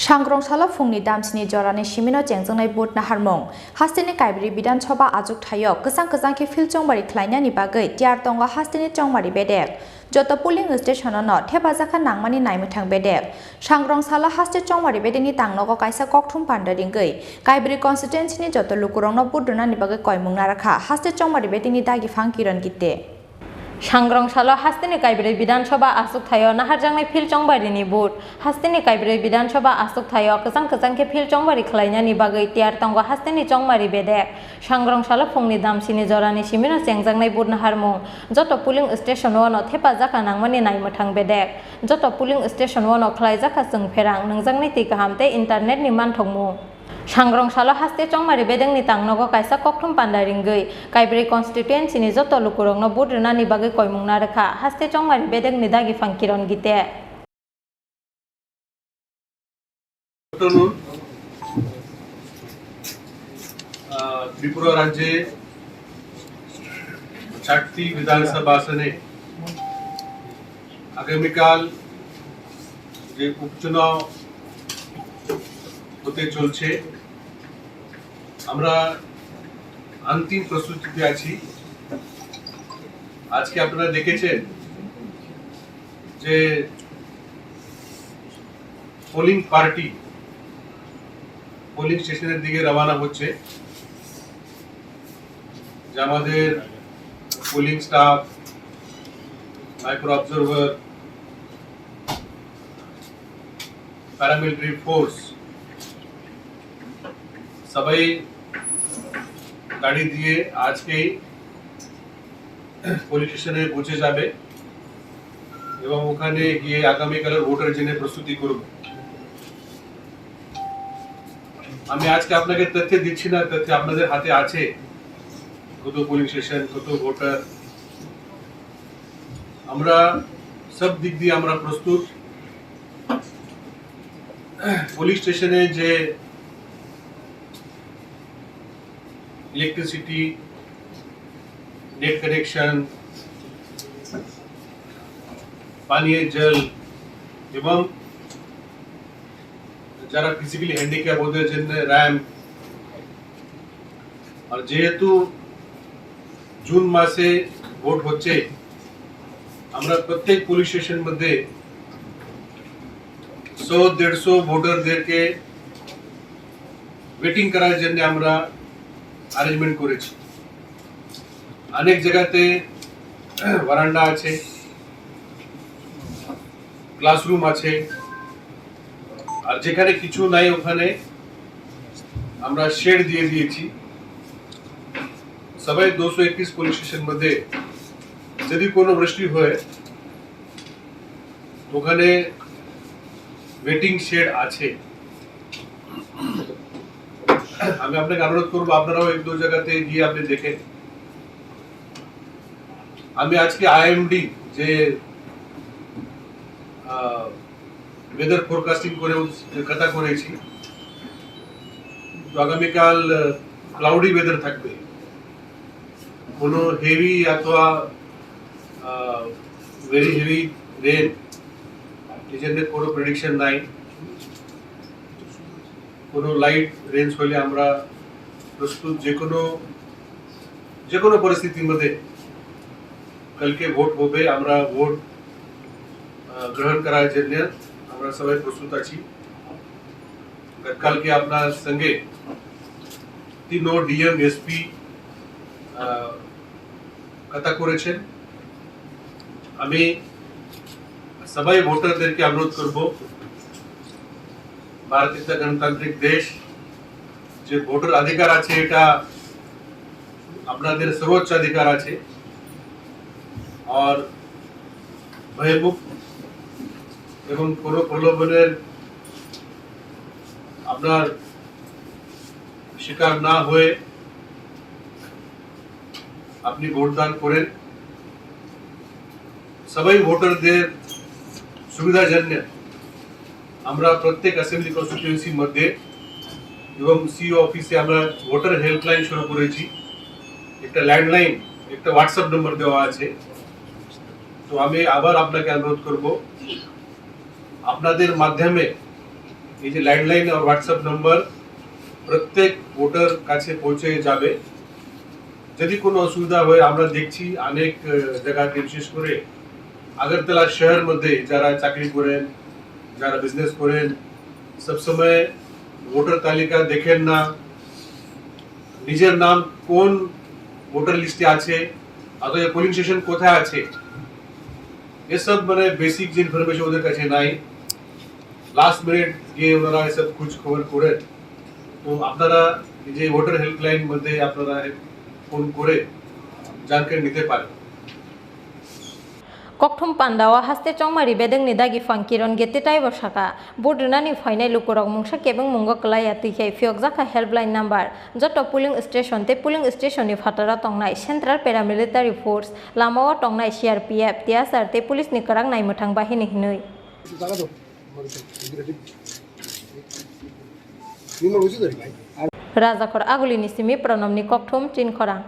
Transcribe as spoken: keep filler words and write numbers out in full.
Sangrong salo phungni damsini jorani simino chengjaknai vote naharmung. Hasteni Kaibrwi Bidhan Sabha achuk thaio kwchang kwchang khe field chongmari khlainani bagwi tiyar tongo hasteni chongmari bedek. Joto polling station-o no thepajak kha nangmani naimwthang bedek. Sangrong salo haste chongmari bedekni tangnogo kaisa kokthum panda ringwi Kaibrwi constituency-ni joto lukurokno vote rwnani bagwi koimung narwkha haste chongmari bedekni dagi phang Kiron Gite. Sangrong salo hasteni Kaibrwi Bidhan Sabha achuk thaio naharjaknai field chongmarini vote. Hasteni Kaibrwi Bidhan Sabha achuk thaio kwchang kwchang khe field chongmari khlainani bagwi tiyar tongo hasteni chongmari bedek. Sangrong salo phungni damsini jorani simino chengjaknai vote naharmung. Joto polling station-o no thepajak kha nangmani naimwthang bedek. Joto polling station-o no khlaijak kha chwngpherang, nwngjaknai twi kaham tei internet-ni manthokmung. Sangrong salo haste chongmari bedekni tangnogo kaisa kokthum panda ringwi Kaibrwi constituency-ni joto lukurokno vote rwnani bagwi koimung narwkha haste chongmari bedekni dagi phang Kiron Gite. আহ, ত্রিপুরা রাজ্যে চারটি বিধানসভা আসনে আগামীকাল যে উপচুনাও হতে চলছে, আমরা অন্তিম প্রস্তুতিতে আছি। আজকে আপনারা দেখেছেন যে পোলিং পার্টি পোলিং স্টেশনের দিকে রওনা হচ্ছে, যে আমাদের polling staff, micro observer, paramilitary force, সবাই গাড়ি দিয়ে আজকেই পুলিশ স্টেশনে পৌঁছে যাবে এবং ওখানে গিয়ে আগামীকালের ভোটের জন্য প্রস্তুতি করব। আমি আজকে আপনাকে তথ্য দিচ্ছি না, তথ্য আপনাদের হাতে আছে, কত পুলিং স্টেশন, কত ভোটার। আমরা সব দিক দিয়ে আমরা প্রস্তুত। পুলিশ স্টেশনে যে ইলেকট্রিসিটি, নেট কানেকশন, পানীয় জল এবং যারা ফিজিক্যালি হ্যান্ডিক্যাপ ওদের জন্য র‍্যাম্প। আর যেহেতু জুন মাসে ভোট হচ্ছে, আমরা প্রত্যেক পুলিশ স্টেশন মধ্যে সো দেড়শো ভোটারদেরকে ওয়েটিং করার জন্য আমরা অ্যারেঞ্জমেন্ট করেছি। অনেক জায়গাতে বারান্দা আছে, ক্লাসরুম আছে, আর যেখানে কিছু নাই ওখানে আমরা শেড দিয়ে দিয়েছি। সবাই দুশো একত্রিশ পুলিশ স্টেশন মধ্যে যদি কোনো বৃষ্টি হয়, ওখানে ওয়েটিং শেড আছে। আমি আপনাকে অনুরোধ করবো, আপনারাও এক দু জায়গাতে গিয়ে আপনি দেখেন। আমি আজকে আইএমডি যে ওয়েদার ফোরকাস্টিং করে কথা করেছি, তো আগামীকাল ক্লাউডি ওয়েদার থাকবে, কোনো হেভি অথবা ভেরি হেভি রেন, এই জন্য কোনো প্রেডিকশন নাই। কোনো লাইট রেঞ্জ হলে আমরা প্রস্তুত, যে কোনো যে কোনো পরিস্থিতির মধ্যে কালকে ভোট হবে, আমরা ভোট আহ, গ্রহণ করার জন্য আমরা সবাই প্রস্তুত আছি। কালকে আপনার সঙ্গে তিনও ডিএম, এসপি কথা করেছেন। আমি সবাই ভোটারদেরকে অনুরোধ করব, ভারত একটা গণতান্ত্রিক দেশ, যে ভোটার অধিকার আছে, এটা আপনাদের সর্বোচ্চ অধিকার আছে। আর ভয়মুক্ত এবং কোনো প্রলোভনের আপনার শিকার না হয়ে আপনি ভোটদান করেন। সবাই ভোটারদের সুবিধার জন্য আমরা প্রত্যেক অ্যাসেম্বলি কনস্টিটিউয়েন্সির মধ্যে এবং সিইও অফিসে আমরা ভোটার হেল্পলাইন শুরু করেছি। একটা ল্যান্ডলাইন, একটা হোয়াটসঅ্যাপ নম্বর দেওয়া আছে। তো আমি আবার আপনাকে অনুরোধ করব, আপনাদের মাধ্যমে এই যে ল্যান্ডলাইন আর হোয়াটসঅ্যাপ নাম্বার প্রত্যেক ভোটার কাছে পৌঁছে যাবে। যদি কোনো অসুবিধা হয়, আমরা দেখছি অনেক আহ, জায়গাতে, বিশেষ করে আগরতলা শহর মধ্যে যারা চাকরি করেন, যারা বিজনেস করেন, সবসময় ভোটার তালিকা দেখেন না, নিজের নাম কোন ভোটার লিস্টে আছে, অথবা পোলিং স্টেশন কোথায় আছে, এসব মানে বেসিক যে ইনফরমেশন ওদের কাছে নাই। লাস্ট মিনিট গিয়ে ওনারা এসব খোঁজ খবর করেন। তো আপনারা এই যে ভোটার হেল্পলাইন মধ্যে আপনারা ফোন করে জানকারি নিতে পারেন। Kokthum Panda o haste chongmari bedekni dagi phang Kiron Gete taibo saka, vote rwnani phainai lukurok mungsa kebengmungo kwlaiya twi khe phiyokjakha helpline number. Joto polling station tei polling station ni phataro tongnai Central Paramilitary Force, lama o tongnai C R P F, T S R tei police ni kwrak naimwthang bahini hinwi. Rajakhor Agulini simi Pranamni Kokthum Chinkhorang.